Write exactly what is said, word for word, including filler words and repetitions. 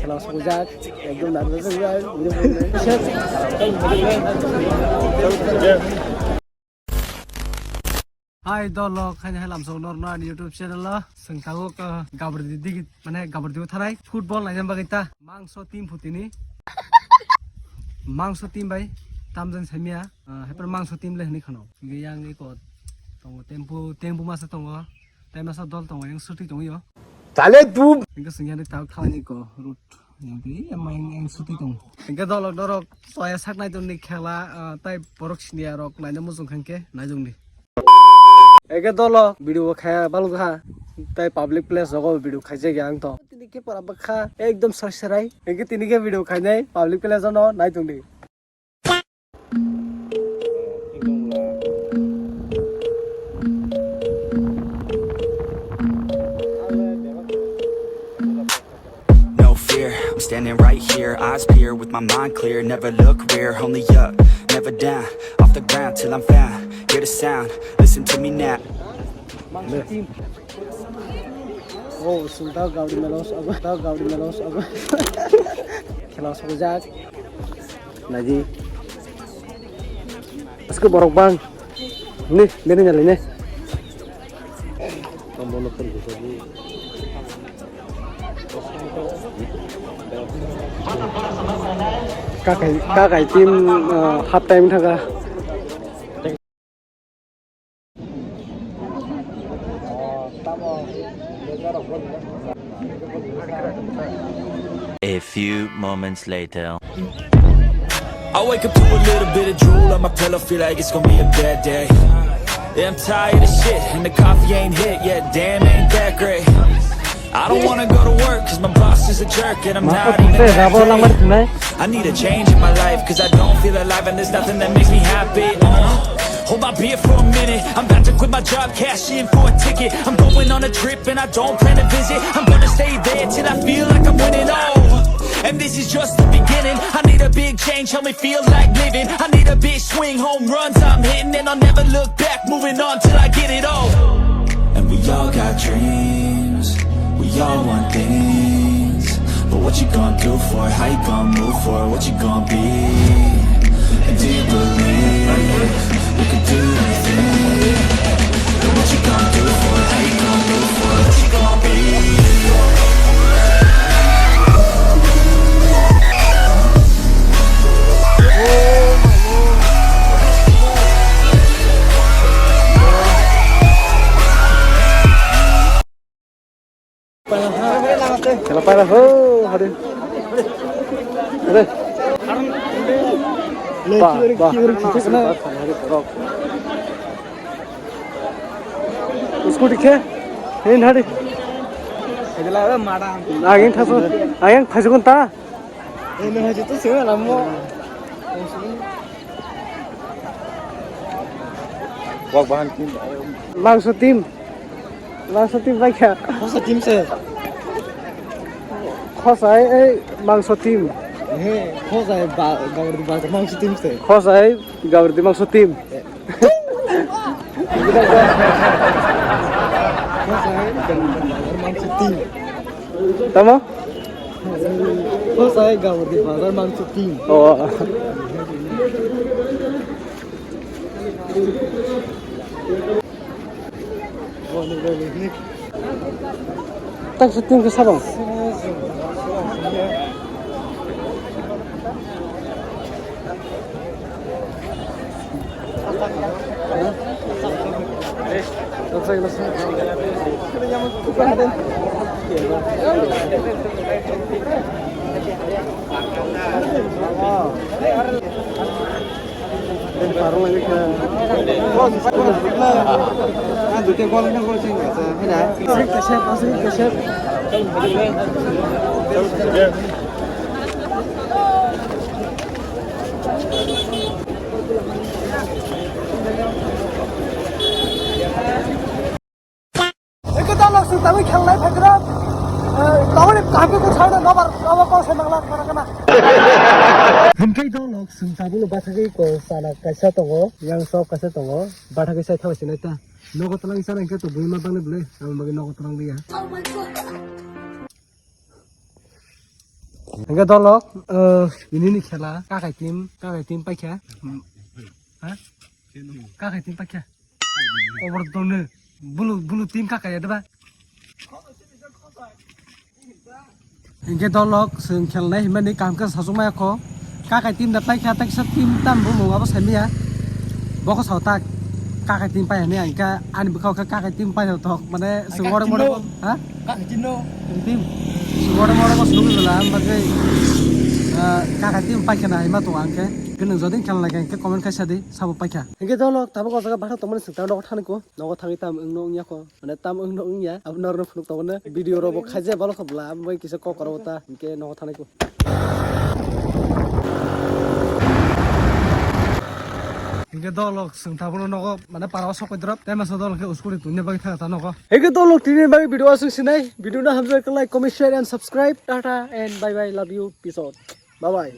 Khela sokjak, ekdom narwk jak. Hai dolok, haini hai lamsok norno ani YouTube channel o. Chwng tabuk, ah, Gabardi digi, mane Gabardi o thanai football naina bagwi ta mangso team phutini. Mangso team bai tamjani saimia, ah, haiphano mangso team le hwnwi khano. Hingke yang eko tongo tempo, tempo masa tongo. Tai masa dol tongo, yang suti tongwi o. Chale tu. Hingke singya ni tabuk thanai eko route. Yang twi, yang, yang, yang suti tong. Hingke dolok dorok, soya sak nai tongni khela, ah, tai borok siniya rok naina muchung kha hingke nai tongni. Eke dolo video bo khaya balwk ha, tai public place rogo video khaijak ya ang to. Tini khe pora bwkha ekdom srai srai. Eke tini khe video khainai public place no nai tongdi. No fear, I'm standing right here, eyes peer with my mind clear, never look rear, only up, never down, off the ground till I'm found, hear the sound, listen to me now. Mangso team. Oh, sung tao gauri melos abo, tao gauri melos abo. Khela sokjak. Naji. Aske borok bang. Ni, bini nyali ni. Kakai, kakai team, uh, half time thaga. A few moments later. I wake up to a little bit of drool on my pillow, feel like it's gonna be a bad day. Yeah, I'm tired of shit, and the coffee ain't hit yet, damn, ain't that great. I don't wanna go to work, cause my boss is a jerk, and I'm not even that great. I need a change in my life, cause I don't feel alive, and there's nothing that makes me happy. Uh, hold my beer for a minute, I'm about to quit my job, cash in for a ticket. I'm going on a trip, and I don't plan to visit. I'm gonna stay there till I feel like I'm winning. Oh, and this is just the beginning. I need a big change, help me feel like living. I need a big swing, home runs I'm hitting, and I'll never look back, moving on till I get it all. And we all got dreams, we all want things. But what you gonna do for it? How you gonna move for it? What you gonna be? And do you believe we could do anything? And what you gonna do for it? How you gonna move for it? What you gonna be? Khela paila ho, hadi. Hadi. Ba, ba. Scooty khe, hin hadi. Ageng thasu, ageng phasu kun ta. Wak bahan team. Mangso team. Mangso team bai kha. Khosa team se. Khosai ei mangso team. He, khosai ba, gaurdi ba, mangso team se. Khosai gaurdi mangso team. Khosai gaurdi ba, mangso team. Tamo? Khosai gaurdi bazar mangso team. Oh. Tak se team ke sabang. Eke dalok sung tabuk khelnai phaikra. Tabuk ni kaham khe saina nobar abo kok sai mangla khana khana. Himthai dalok sung tabuk no bathagwi kok sana kaisa tongo, yang sok kaisa tongo, bathagwi sai thaba sinai ta. Nogo twlang sana hingke to bui ma bangni bwlwi, abo bagwi nogo twlang liya. Hingke dolok, eh, ini ni khela, kakai team, kakai team paikha. Hmm. Ha? Kakai team paikha. Over done. Bulu, bulu team kakai ya, diba? Hingke dolok, seng khelnai himani kam khe sasuk maya kho. Kakai team da paikha, taksa team tam bo mung abo saimaya. Bokho sao tak. Kakai team pai hini angka, ani bwkhao khe kakai team pai tok, mane seng Kakai oro team moro no. Ha? Kakai team no. Team. Seng oro moro bo sulu bela, bagwi, ah, kakai team paikha na hima tok angke. Khe nwng jodi khelna khe comment khaisa di, sabo paikha. Hingke dolok, tabuk o jaga bathang tongmani seng tang nogo thani ko. Nogo thangwi tam wngno wngya kho. Mane tam wngno wngya, abo norno phunuk tongo na. Video robo khaijak balo kho bla, abo bai kisa kok koro ta, hingke nogo thani ko. Hingke dolok seng tabuk nogo, mane para o sok drop, tai masa dolok khe uskuri tunya bagwi thang ta nogo. Hingke dolok tini bagwi video aswk sinai, video no hamjak like, comment, share and subscribe. Tata and bye bye, love you, peace out. Bye bye.